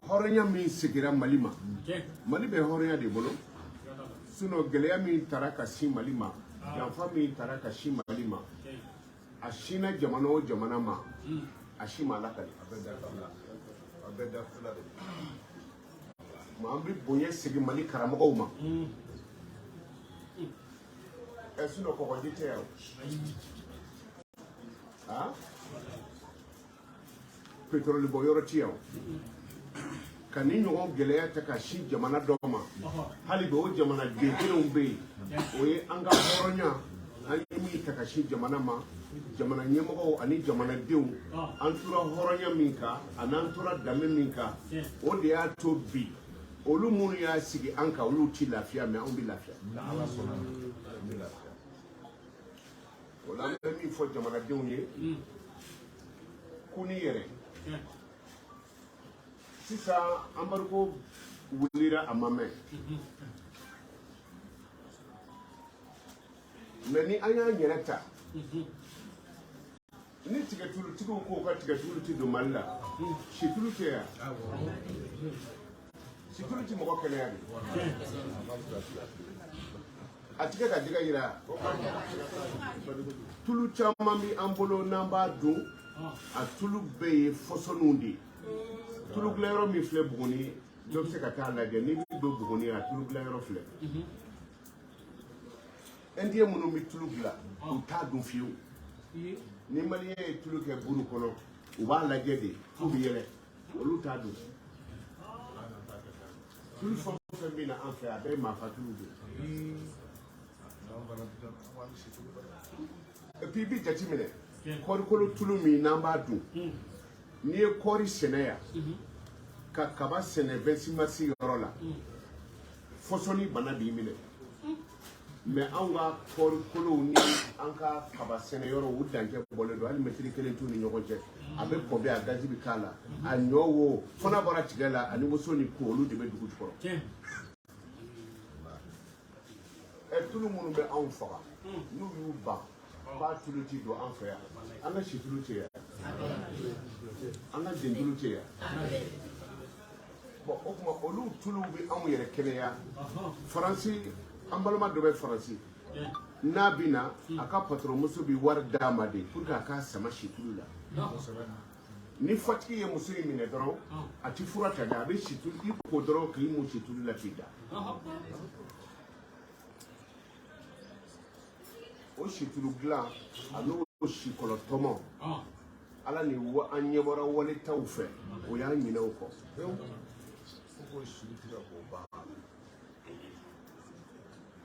Hɔrɔnya min segira Mali ma, Mali bɛ hɔrɔnya de bolo. Sinon gɛlɛya min taara ka sin Mali ma, janfa min taara ka sin Mali ma, a sinna jamana o jamana ma, a si ma lakali. A bɛɛ da fila de. Ma an bɛ bonya segin Mali karamɔgɔw ma. Ɛ, sinon kɔgɔji tɛ yan o, ah, pétrole bɔ yɔrɔ ti yan o. Ka ni ɲɔgɔn gɛlɛya ta ka sin jamana dɔ ma, hali bi o jamanaden kelenw bɛ yen, o ye an ka hɔrɔnya, an ye min ta ka sin jamana ma, jamana ɲɛmɔgɔw ani jamanadenw, an tora hɔrɔnya min kan ani an tora danbe min kan, o de y'a to bi olu minnu y'a sigi an kan, olu ti lafiya, mais anw bɛ lafiya. O la, an bɛ min fɔ jamanadenw ye, ko ni yɛrɛ sisan embargo wulira, a ma mɛn, mais ni an y'an yɛrɛ ta, ni tigɛtulutigiw k'u ka tigɛtulu ti don Mali la, situlu tɛ yan, situlu ti mɔgɔ kɛnɛya de, a tigɛ ka jɛgɛ yira. Tulu caman bɛ an bolo n'an b'a dun, a tulu bɛɛ ye fɔsɔniw de ye. Tulu dilanyɔrɔ min filɛ Buguni, dɔ bɛ se ka taa lajɛ. N'i bɛ don Buguni, a tulu dilanyɔrɔ filɛ. Indien minnu bɛ tulu dilan, u t'a dun fiyewu. Ni Malien ye tulu kɛ buru kɔnɔ, u b'a lajɛ de f'u bɛ yɛlɛ. Olu t'a dun. Tulu fɛn o fɛn bɛ na an fɛ, a bɛɛ ye maafa tulu de ye. Et puis i bɛ jate minɛ, kɔɔrikolo tulu min n'an b'a dun, n'i ye kɔɔri sɛnɛ yan ka kaba sɛnɛ 26 mars yɔrɔ la, fɔsɔni bana b'i minɛ. Mais anw ka kɔɔrikolow ni an ka kaba sɛnɛ yɔrɔ, u dancɛ bɔlen don, hali mɛtiri kelen t'u ni ɲɔgɔn cɛ. A bɛ pɔnpe, a gazi bɛ k'a la, a ɲɔ wo fo n'a bɔra tigɛ la, ani woso ni ko, olu de bɛ dugu jukɔrɔ. Ɛ, tulu minnu bɛ anw faga, n'u y'u ban k'a tulu ti don an fɛ yan, an ka situlu tɛ yan, an ka dentulu tɛ yan. Bon, o tuma olu tuluw bɛ anw yɛrɛ kɛnɛya. Faransi, an balima dɔ bɛ Faransi, n'a bɛ na, a ka patɔrɔnmuso bɛ wari d'a ma de pour que a k'a sama situlu la. Ni fatigi ye muso in minɛ dɔrɔn, a ti fura ta dɛ, a bɛ situlu i ko dɔrɔn k'i mun situlu la k'i da. O situlu dilan a n'o sikɔlɔ tɔmɔ, Ala ni an ɲɛ bɔra waletaw fɛ, o y'an ɲinɛ o kɔ.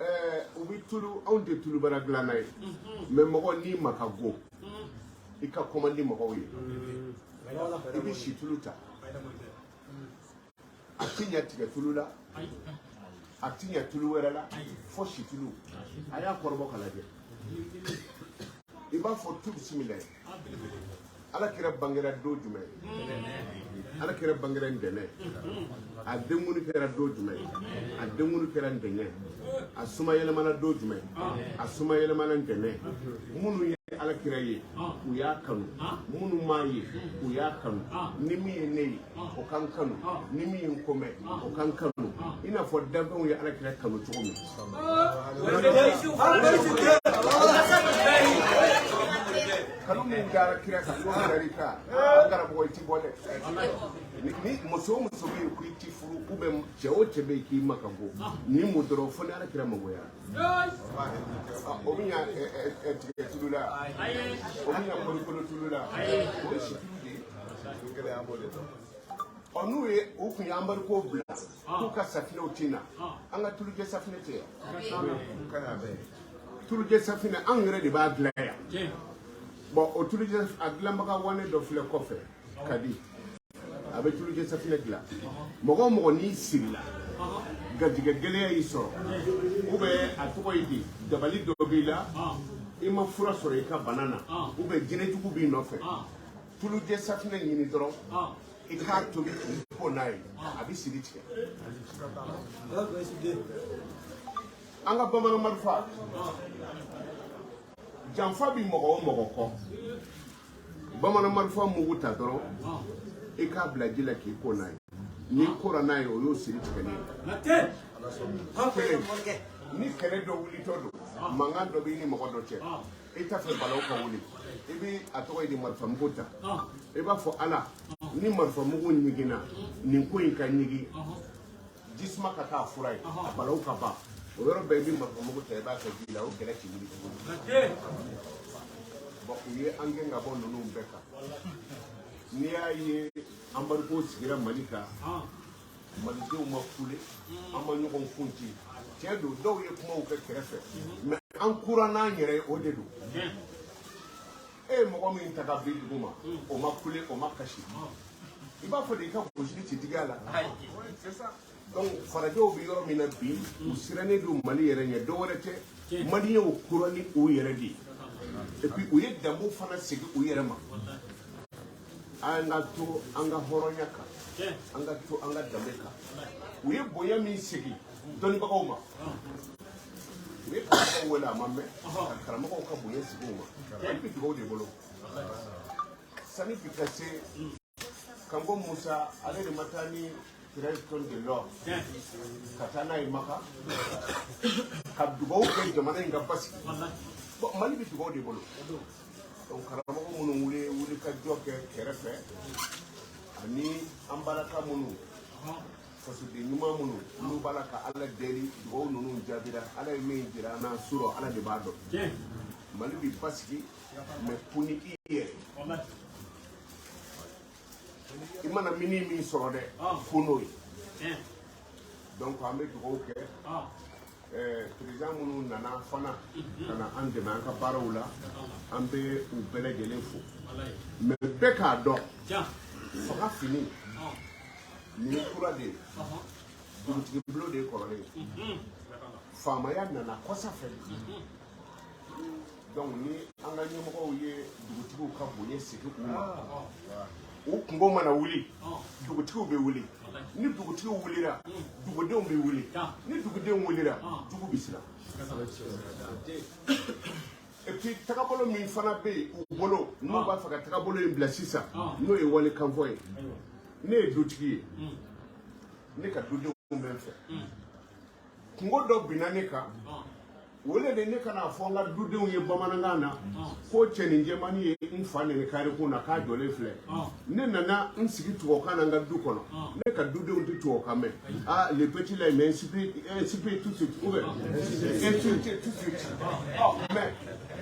Ɛɛ, u bɛ tulu, anw tɛ tulubara dilanna ye, mais mɔgɔ n'i ma ka go, i ka commande mɔgɔw ye, i bɛ situlu ta, a ti ɲɛ tigɛ tulu la, a ti ɲɛ tulu wɛrɛ la fo situlu. A y'a kɔrɔbɔ ka lajɛ, i b'a fɔ tu bisimila ye. Ala kira bangera don jumɛn? Ala kira bangera ntɛnɛn. A denkundi kɛra don jumɛn? A denkundi kɛra ntɛnɛn. A suma yɛlɛmana don jumɛn? A suma yɛlɛmana ntɛnɛn. Minnu ye Ala kira ye, u y'a kanu. Minnu m'a ye, u y'a kanu. Ni min ye ne ye, o ka n kanu. Ni min ye n komɛn, o ka n kanu, i n'a fɔ danfɛnw ye Ala kira kanu cogo min. Kanu min dara kira kan, n'o dara i kan, an karamɔgɔ, i ti bɔ dɛ. Ni muso o muso bɛ yen ko i ti furu, ou bien cɛ o cɛ bɛ yen k'i ma ka go ni mun dɔrɔn, fo ni Ala kira mangoya, o bɛ ɲa tigɛ tulu la, o bɛ ɲa kɔɔrikolo tulu la, o ye situlu de ye. Ɔ, n'u ye u kun ye embargo bila k'u ka safinɛw ti na, an ka tulujɛ safinɛ tɛ yan. Tulujɛ safinɛ, anw yɛrɛ de b'a dilan yan. Bon, o tulujɛ a dilanbaga wane dɔ filɛ kɔfɛ ka di, a bɛ tulujɛ safinɛ dilan. Mɔgɔ o mɔgɔ n'i sirila, garijɛgɛ gɛlɛya y'i sɔrɔ, ou bien a tɔgɔ ye di, dabali dɔ b'i la, i ma fura sɔrɔ i ka bana na, ou bien jinɛjugu b'i nɔfɛ, tulujɛ safinɛ ɲini dɔrɔn, i k'a tobi k'i ko n'a ye, a bɛ siri tigɛ. An ka bamanan marifa, janfa bi mɔgɔ o mɔgɔ kɔ, bamanan marifa mugu ta dɔrɔn, i k'a bila ji la k'i ko n'a ye. N'i kora n'a ye, o y'o siri tigɛlen ye. Kelen, ni kɛlɛ dɔ wulitɔ don, mankan dɔ b'i ni mɔgɔ dɔ cɛ, i t'a fɛ balawu ka wuli, i bɛ a tɔgɔ ye di, marifamugu ta, i b'a fɔ Ala, ni marifamugu ɲiginna, nin ko in ka ɲigin, jisuma ka k'a fura ye, a balawu ka ban. O yɔrɔ bɛɛ, i bɛ marifamugu ta, i b'a kɛ ji la, o kɛlɛ ti wuli tuguni. Bon, u ye an gɛn ka bɔ ninnu bɛɛ kan. N'i y'a ye embargo sigira Mali kan, malidenw ma kule, an ma ɲɔgɔn kun ci. Tiɲɛ don, dɔw ye kumaw kɛ kɛrɛfɛ, mais an kura n'an yɛrɛ ye, o de don. E ye mɔgɔ min ta ka bin dugu ma, o ma kule, o ma kasi, i b'a fɔ de i ka gosili ti digi a la. Donc farajɛw bɛ yɔrɔ min na bi, u sirannen don Mali yɛrɛ ɲɛ. Dɔw wɛrɛ tɛ, maliyɛnw kura ni u yɛrɛ de ye. Et puis u ye danbew fana segin u yɛrɛ ma. An ka to an ka hɔrɔnya kan, an ka to an ka danbe kan. U ye bonya min segin dɔnnibagaw ma, u ye karamɔgɔw wele, a ma mɛn ka karamɔgɔw ka bonya sigi u ma. Hali bi dugawu de bolo sani bi ka se. Kanko Musa, ale de ma taa ni 13 tonnes de l'or ka taa n'a ye Maka ka dugawu kɛ jamana in ka basigi. Bon, Mali bɛ dugawu de bolo. Donc karamɔgɔ minnu wuli wuli ka jɔ kɛ kɛrɛfɛ, ani an balaka minnu, fasoden ɲuman minnu n'u b'a la ka Ala deli, dugawu ninnu jaabira. Ala ye min jira an na surɔ, Ala de b'a dɔn. Mali bi basigi, mais kun ni i yɛrɛ i mana mini min sɔrɔ dɛ, ko n'o ye. Donc an bɛ dugawu kɛ. Président minnu nana fana ka na an dɛmɛ an ka baaraw la, an bɛ u bɛɛ lajɛlen fo. Mais bɛɛ k'a dɔn, fanga fini nin ye kura de ye, dugutigi bulon de ye kɔrɔlen ye, faamaya nana kɔsa fɛ. Donc ni an ka ɲɛmɔgɔw ye dugutigiw ka bonya segin u ma, u kungo mana wuli, dugutigiw bɛ wuli. Ni dugutigiw wulira, dugudenw bɛ wuli. Ni dugudenw wulira, jugu bɛ siran. Et puis tagabolo min fana bɛ yen u bolo, n'u b'a fɛ ka tagabolo in bila sisan, n'o ye wale kanfɔ ye. Ne ye dutigi ye, ne ka dudenw bɛ n fɛ. Kungo dɔ binna ne kan, o le de ne kana fɔ n ka dudenw ye bamanankan na ko cɛnin jɛmannin ye n fa neni karikun na k'a jɔlen filɛ. Ne nana n sigi tubabukan na n ka du kɔnɔ, ne ka dudenw tɛ tubabukan mɛn. Ah, le petit là, il m'a insulté, insulté tout de suite ou bien insulté tout de suite. Ɔ, mais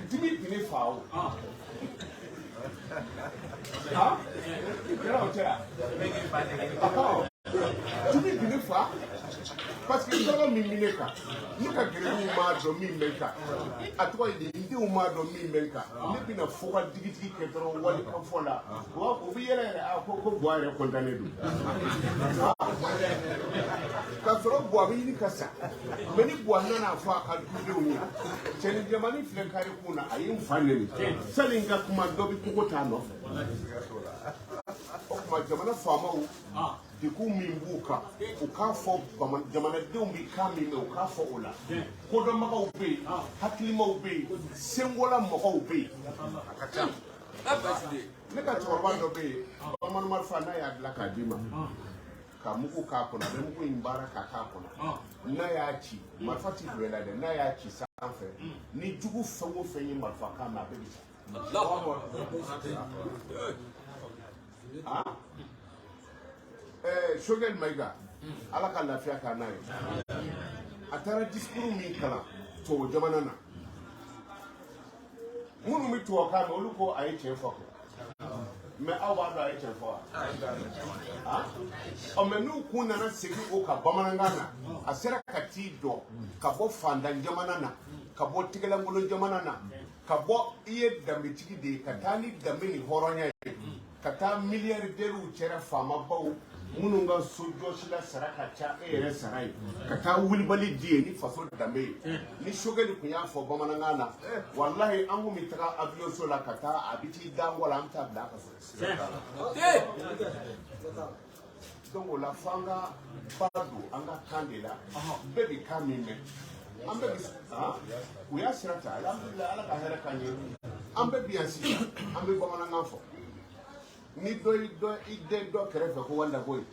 dimi tɛ ne fa o. Ah, kɛra o tɛ yan, dimi tɛ ne fa, parce que tɔɔrɔ min bɛ ne kan, ne ka gɛrɛbuw m'a dɔn min bɛ n kan. A tɔgɔ ye di, n denw m'a dɔn min bɛ n kan. Ne bɛna fɔ ka digitigi kɛ dɔrɔn wali kan fɔ la, u bɛ yɛlɛ yɛrɛ. A ko ko Buwa yɛrɛ kɔntannen don, k'a sɔrɔ Buwa bɛ ɲini ka sa. Mais ni Buwa nana fɔ a ka dudenw ye, cɛnin jɛmannin filɛ kari kun na, a ye n fa neni, sani n ka kuma, dɔ bɛ kogo t'a nɔfɛ. O tuma jamana faamaw, degun min b'u kan, u k'a fɔ jamanadenw bɛ kan min mɛn, u k'a fɔ o la. Kodɔnbagaw bɛ yen, hakilimaw bɛ yen, senkola mɔgɔw bɛ yen. Ne ka cɛkɔrɔba dɔ bɛ yen, bamanan marifa n'a y'a dilan k'a d'i ma, ka mugu k'a kɔnɔ, a bɛ mugu in baara k'a k'a kɔnɔ. N'a y'a ci, marifa ti don i la dɛ. N'a y'a ci sanfɛ, ni jugu fɛn o fɛn ye marifa kan mɛn, a bɛɛ bɛ sa. Ah, Choguel Maïga, Ala ka lafiya k'a n'a ye, a taara discours min kalan tubabu jamana na, minnu bɛ tubabukan mɛn, olu ko a ye tiɲɛ fɔ kɛ. Mais aw b'a dɔn a ye tiɲɛ fɔ wa? Ah, ɔ, mais n'u kun nana segin o kan bamanankan na, a sera ka t'i jɔ ka bɔ fantan jamana na, ka bɔ tigɛlankolon jamana na, ka bɔ i ye danbetigi de ye, ka taa ni danbe ni hɔrɔnya ye, ka taa milliardaires cɛra, faamabaw minnu ka sojɔsila sara ka ca e yɛrɛ sara ye, ka taa wulibali di ye ni faso danbe ye. Ni Choguel tun y'a fɔ bamanankan na, walahi, an kun bɛ taga avion so la ka taa, a bɛ t'i da n kɔ la, an bɛ taa bila a ka so. Donc o la, f'an ka ba don an ka kan de la. Bɛɛ bɛ kan min mɛn, an bɛɛ bɛ u y'a sira ta. Alhamdulilayi, Ala ka hɛrɛ k'an ye. An bɛɛ bi yan sisan, an bɛ bamanankan fɔ. Ni dɔ y'i dɔ i den dɔ kɛrɛfɛ ko wala ko ye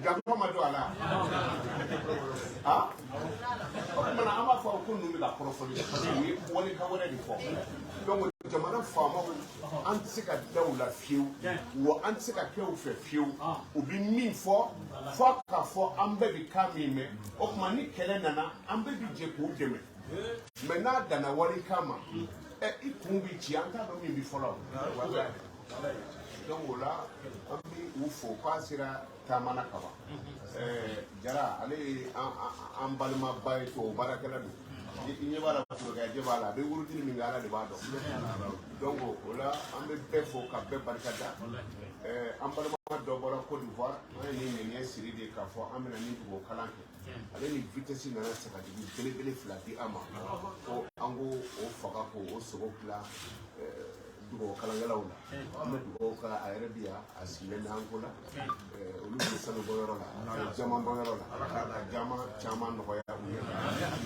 Janfa ma don a la. Ah, o tuma na an b'a fɔ ko ninnu bɛ ka kɔrɔfɔli kɛ parce que u ye walikan wɛrɛ de fɔ. Donc jamana faamaw, an tɛ se ka da u la fiyewu, wa an tɛ se ka kɛ u fɛ fiyewu. U bɛ min fɔ, f'a k'a fɔ an bɛɛ bɛ kan min mɛn. O tuma ni kɛlɛ nana, an bɛɛ bɛ jɛ k'u dɛmɛ. Mais n'a danna walikan ma, ɛ, i kun bɛ ci, an t'a dɔn min bɛ fɔlɔ. Donc o la, an bɛ u fo k'a sera taama na kaban. Jara, ale ye an balimaba ye, tubabu baarakɛla don. I ɲɛ b'a la, forokɛjɛ b'a la, a bɛ wurudili min kɛ, Ala de b'a dɔn. Donc o la, an bɛ bɛɛ fo ka bɛɛ barika da. An balima dɔ bɔra Côte d'Ivoire, an ye nin ŋɛniya siri de k'a fɔ an bɛna nin dugawu kalan kɛ. Ale ni vitesse nana sagajigi belebele fila di an ma, ko an k'o o faga k'o sogo tila dugawu kalankɛlaw la. An bɛ dugawu kɛ a yɛrɛ bi yan, a sigilen bɛ an ko la. Olu bɛ sanu bɔyɔrɔ la, jaman bɔyɔrɔ la, Ala ka jama caman nɔgɔya u ye.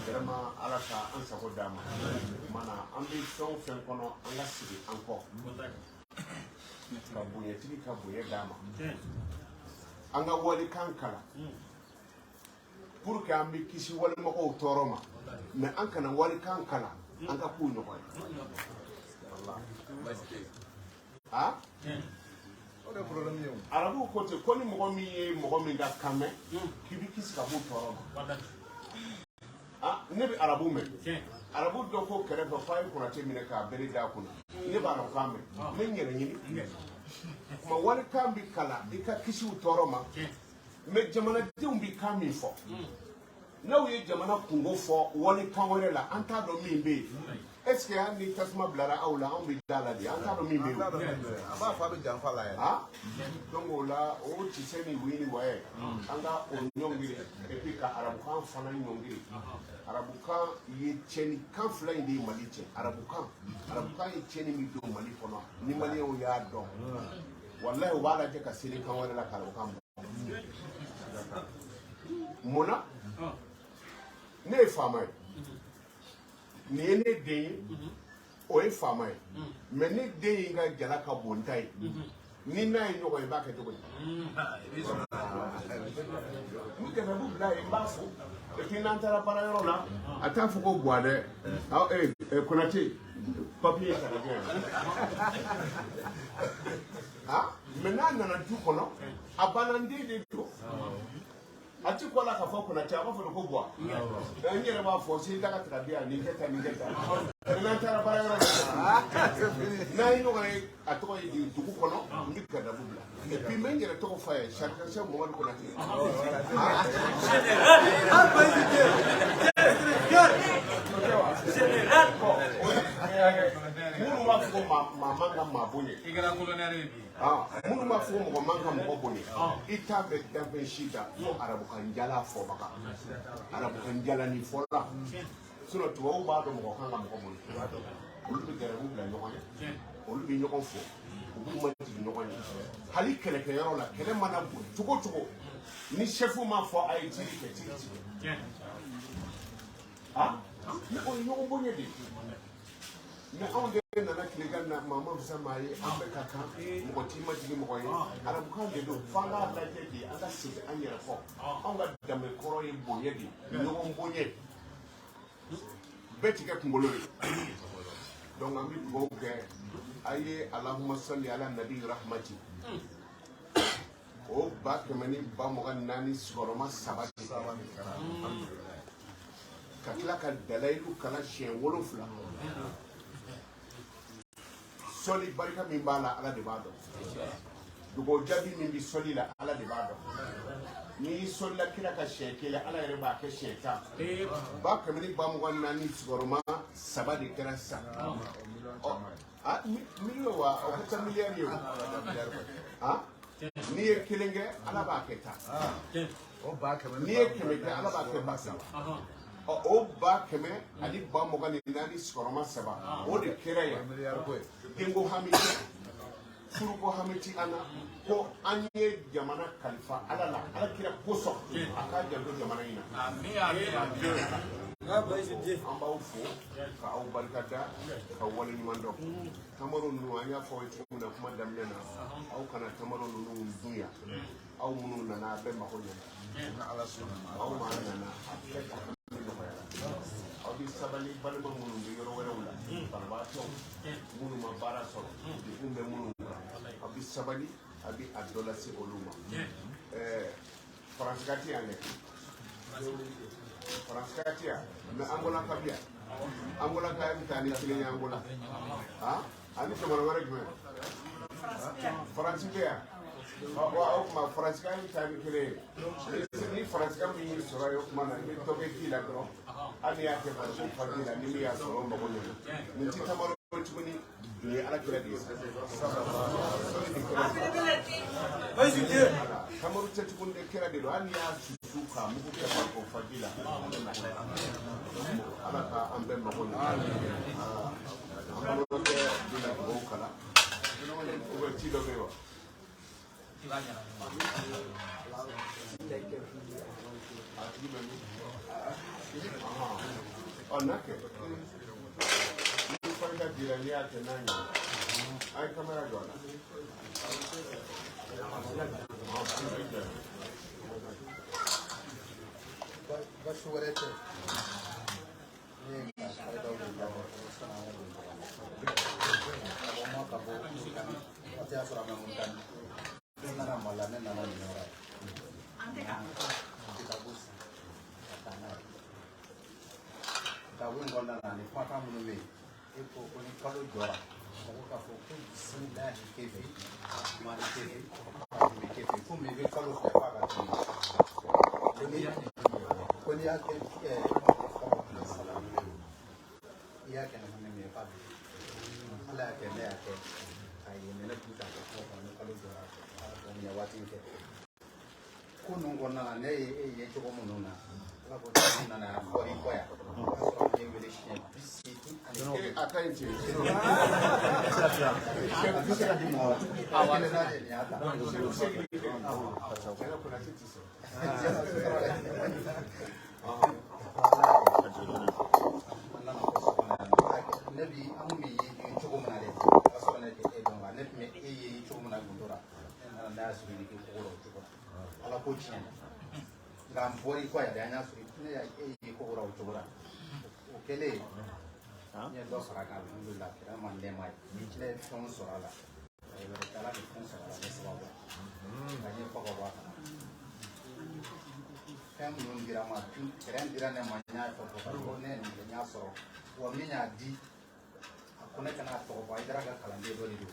Vraiment, Ala ka an sago d'a ma. Mana an bɛ fɛn o fɛn kɔnɔ, an ka sigi an kɔ ka bonyatigi ka bonya d'a ma, an ka walikan kalan pour que an bɛ kisi walimɔgɔw tɔɔrɔ ma. Mais an kana walikan kalan, an ka k'u ɲɔgɔn ye. Ah, O de ye problème ye o. Arabuw ko ten ko ni mɔgɔ min ye mɔgɔ min ka kan mɛn, k'i bɛ kisi ka b'u tɔɔrɔ ma. Ah, ne bɛ arabu mɛn. Arabu dɔ ko kɛrɛfɛ f'a ye Konate minɛ k'a bere d'a kunna. Ne bɛ arabukan mɛn, n bɛ n yɛrɛ ɲini. Kuma walikan bɛ kalan i ka kisi u tɔɔrɔ ma. Mais jamanadenw bɛ kan min fɔ, n'aw ye jamana kungo fɔ walikan wɛrɛ la, an t'a dɔn min bɛ yen. Est ce que hali ni tasuma bilara aw la, anw bɛ da la de? An t'a dɔn min bɛ yen. An t'a dɔn min bɛ yen. A b'a fɔ a bɛ janfa la yɛrɛ. Ah, donc o la, o tisɛ ni wi ni wayɛ, an ka o ɲɔngiri, et puis ka arabukan fana ɲɔngiri. Arabukan ye tiɲɛni kan fila in de ye Mali cɛ. Arabukan ye tiɲɛni min don Mali kɔnɔ, ni Maliyɛnw y'a dɔn, walahi, u b'a lajɛ ka seli kan wɛrɛ la ka arabukan bɔ. Mun na? Ne ye faama ye, nin ye ne den ye, o ye faama ye. Mais ne den in ka jala ka bon ta ye, ni n'a ye ɲɔgɔn ye, i b'a kɛ cogo di? Ni gɛrɛbu bila yen, n b'a fo. Et puis n'an taara baarayɔrɔ la, a t'a fɔ ko buwa dɛ, aw ee Konate, papiye ta ka di yan. Ah, mais n'a nana du kɔnɔ, a banna, n den de don. A ti kɔ la k'a fɔ Konate, a b'a fɔ de ko buwa. N yɛrɛ b'a fɔ seli da ka taga di yan, nin kɛ tan, nin kɛ tan. N'an taara baarayɔrɔ la, n'an ye ɲɔgɔn ye, a tɔgɔ ye di dugu kɔnɔ, n bɛ gadabu bila. Et puis n bɛ n yɛrɛ tɔgɔ f'a ye, Sarikasɛ Mamadu Konate. Minnu b'a fɔ ko maa man ka maa bonya, I kɛra colonel ye bi. Minnu b'a fɔ ko mɔgɔ man ka mɔgɔ bonya, i t'a bɛ danfɛn si da fo arabukan jala fɔbaga, arabukan jalani fɔla. Sinon tubabuw b'a dɔn mɔgɔ kan ka mɔgɔ bonya. Olu bɛ gɛrɛbu bila ɲɔgɔn ye, olu bɛ ɲɔgɔn fo, u b'u majigin ɲɔgɔn ye. Hali kɛlɛkɛyɔrɔ la, kɛlɛ mana bon cogo o cogo, ni sɛfu m'a fɔ a ye tiri kɛ, tiri ti kɛ. Ah, ni o ye ɲɔgɔn bonya de ye. Mais anw de nana tilegan na, maa ma fisa maa ye, an bɛɛ ka kan, mɔgɔ t'i majigin mɔgɔ ye. Arabukan de don, f'an k'a lajɛ de, an ka segin an yɛrɛ kɔ. Anw ka danbe kɔrɔ ye bonya de ye, ɲɔgɔn bonya, bɛɛ ti kɛ kunkolo ye. Donc an bɛ dugawu kɛ a ye, alahuma salli ala nabi rahmati, o 1223 de kɛ, ka tila ka dalayilu kalan siɲɛ 7. Sɔli barika min b'a la, Ala de b'a dɔn. Dugawu jaabi min bɛ sɔli la, Ala de b'a dɔn. N'i sɔlila kira ka siɲɛ kelen, Ala yɛrɛ b'a kɛ siɲɛ 10. 1223 de kɛra sisan. Ɔ, a miliyɔn wa, o ka ca miliyari ye o. Ah, n'i ye kelen kɛ, Ala b'a kɛ 10. O 100 N'i ye 100 kɛ, Ala b'a kɛ 3000. Ɔ, o 1223, o de kɛra yan. Miliyari ko ye. Denko hami tɛ. Furuko hami ti an na ko an ye jamana kalifa Ala la, Ala kira kosɔn, a k'a janto jamana in na. An b'aw fo ka aw barikada ka waleɲuman dɔn. Tamaro ninnu, an y'a fɔ aw ye cogo min na kuma daminɛ na, aw kana tamaro ninnu dun yan. Aw minnu nana, a bɛɛ mako ɲɛna. Aw maa nana, a bɛɛ ka hami nɔgɔyara. Aw bɛ sabali, balima minnu bɛ yɔrɔ wɛrɛw la, banabaatɔw minnu ma baara sɔrɔ, degun bɛ minnu kan, aw bɛ sabali, a bɛ a dɔ lase olu ma. Faransi ka tɛ yan dɛ, Faransi ka tɛ yan, mais Angola ka bi yan. Angola ka bɛ taa ni kelen ye Angola. Ani jamana wɛrɛ jumɛn? Faransi bɛ yan. O tuma Faransi ka bɛ taa ni kelen ye. Ni Faransi ka min y'i sɔrɔ yen, o tuma na i bɛ dɔ kɛ ji la dɔrɔn, hali n'i y'a kɛ farikolo fa ji la, ni min y'a sɔrɔ, o mago ɲɛna. Nin ti tamaro tuguni, nin ye Ala kira de ye. Tamaro tɛ tuguni dɛ, kira de don. Hali n'i y'a susu k'a mugu kɛ farikolo fa ji la, Ala ka an bɛɛ mago ɲɛ. An balimakɛ bɛna dugawu kalan, ou bien ci dɔ bɛ yen wa? A tigi bɛ min? Ɔ n'a kɛ ni farika dira, n'i y'a kɛ n'a ɲɛna, a ye kamera jɔ a la. Basi wɛrɛ tɛ ne ye ka faridaw de labɔ sanni an ka don ɲɔgɔn na. Ka bɔ ma ka bɔ Moritani, waati y'a sɔrɔ a bɛ Moritani. Ne nana Mali la, ne nana nin yɔrɔ ye. Kitabu san ka taa n'a ye. Kitabu in kɔnɔna na, ni kumakan minnu bɛ yen, e ko ko ni kalo jɔra, mɔgɔ k'a fɔ ko bisimilahi kefi, mani kefi, fatimi kefi, komi i bɛ kalo fɛ f'a ka tunu. Ko n'i y'a kɛ kalo tile saba, i y'a kɛ ni hami min ye k'a bɛ Ala y'a kɛ, ne y'a kɛ k'a ye ne tun t'a kɛ kuma kɔnɔ ni kalo jɔra a nin ye waati in kɛ. Ko ninnu kɔnɔna na, ne ye e ye cogo minnu na, Ala ko ne nana yan, bɔra i kɔ yan, o y'a sɔrɔ ne ye wele siɲɛ 81. A ka ɲi ten. A bɛ se ka di mɔgɔ ma, a kelen n'a de nin y'a ta. Tiɲɛna, Konate tɛ se. Ne bi an kun bɛ ye cogo min na dɛ, o y'a sɔrɔ ne tɛ e dɔn, nka ne tun bɛ e ye cogo min na gundo la, ne nana ne y'a sɔrɔ i bɛ kogo la o cogo la. Ala ko tiɲɛ na, nka n bɔra i kɔ yan dɛ, an y'a sɔrɔ ne y'a e ye kogo la o cogo la. O kɛlen, n ye dɔ fara a kan, alihamudulila, kira ma nɛɛma ye, ne ye fɛnw sɔrɔ a la, wɛrɛ tɛ, Ala bɛ fɛn sɔrɔ a la ne sababu la, nka n ye kɔ ka bɔ a kan. Fɛn minnu dira n ma, kɛrɛn dira ne ma, n y'a fɔ ko ne ye nin kɛ, n y'a sɔrɔ, wa min y'a di, a ko ne kana a tɔgɔ fɔ, Hayidara ka kalanden dɔ de don.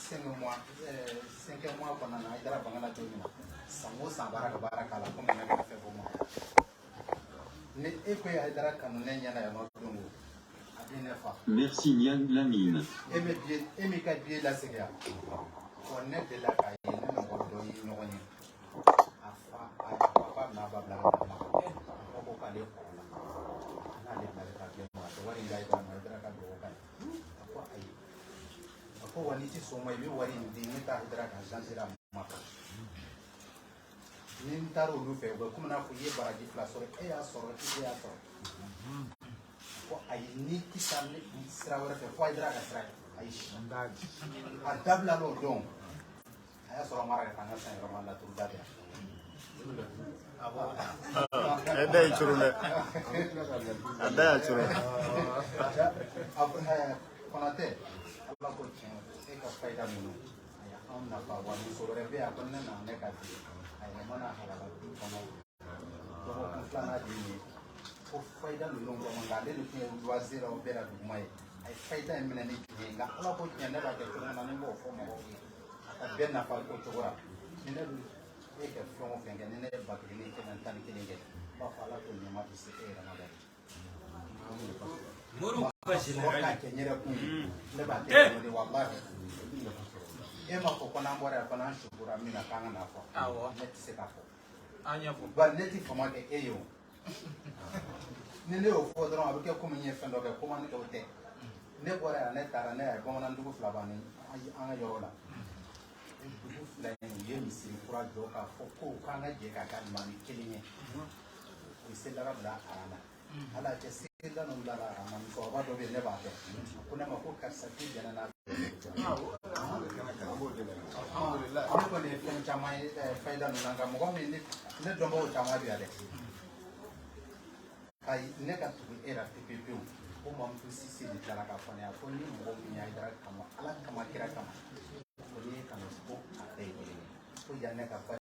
5 mois kɔnɔna na, Hayidara bangana don min na, san o san baara ka baara k'a la, komi ne bɛ fɛn fɔ ma. Ni e ko ye Hayidara kanu ne ɲɛna yan nɔ don o, a bɛ ne fa. Merci Niang Lamine. E bɛ biye, e m'i ka biye lasegin yan. Wa ne delila k'a ye, ne mɔgɔ dɔ ye ɲɔgɔn ye. A fa, a papa bɛna ba bila ka na. A ko k'ale kɔrɔ la. N'ale bila ka taa biye ma, a tɛ wari in d'a ma, Hayidara ka dugawu k'a ye. A ko ayi. A ko wa n'i ti sɔn o ma, i bɛ wari in di, ne taa Hayidara ka agence la Maka. Ni n taara olu fɛ, u bɛ komi n'a fɔ i ye baraji fila sɔrɔ, e y'a sɔrɔ, i y'a sɔrɔ. Ko ayi, n'i ti taa ne sira wɛrɛ fɛ, fo Hayidara ka sira ye. Ayi, a dabila l'o don, a y'a sɔrɔ mara ka taa n ka san yɔrɔ ma laturu da bɛ yan. A da y'i coron dɛ, a da y'a coron. Konatɛ, Ala ko tiɲɛ, e ka fayida ninnu a ye anw nafa, wa muso wɛrɛ bɛ yan ko ne nana ne ka bi a yɛlɛmana halala du kɔnɔ dɔgɔkun filanan de ye ko fayida ninnu kɔnɔ, nka ale de tun ye loisir la o bɛɛ la duguma ye. A ye fayida in minɛ ni jumɛn ye? Nka Ala ko tiɲɛ, ne b'a kɛ cogo min na, ne b'o fɔ mɔgɔw ye a ka bɛɛ nafa o cogo la. Ni ne bɛ e kɛ fɛn o fɛn kɛ, ni ne ye 1000 ni 111 kɛ, n b'a fɔ Ala ko nɛɛma bɛ se e yɛrɛ ma dɛ. Mɔgɔ k'a kɛ n yɛrɛ kun ye, ne b'a kɛ de walahi. E m'a fɔ ko n'an bɔra yan ko n'an sukora min na k'an ka n'a fɔ, ne tɛ se k'a fɔ, bari ne tɛ fama kɛ e ye o. Ni ne y'o fɔ dɔrɔn, a bɛ kɛ komi n ye fɛn dɔ kɛ, komi ne o tɛ. Ne bɔra yan, ne taara, ne y'a ye bamanan dugu fila b'an ni an ka yɔrɔ la. O dugu fila in, u ye misiri kura jɔ k'a fɔ ko k'an ka jɛ k'a kɛ alimami kelen ye. U ye selidaka bila aran na. Ala cɛ, selida ninnu bilala aran na. Musokɔrɔba dɔ bɛ yen, ne b'a dɔn, a ko ne ma ko karisa k'i jɛnna n'a. Ne kɔni ye fɛn caman ye fayida ninnu na, nka mɔgɔ min ne dɔnbagaw caman bɛ yan dɛ, ka ne ka tugu e la pewu pewu. Ko Mamutu Sise de tilala k'a fɔ ne ye ko ni mɔgɔ min y'a Hayidara kama, Ala kama, kira kama, ko n'i ye kanu, ko a bɛɛ ye kelen ye, ko yan ne ka.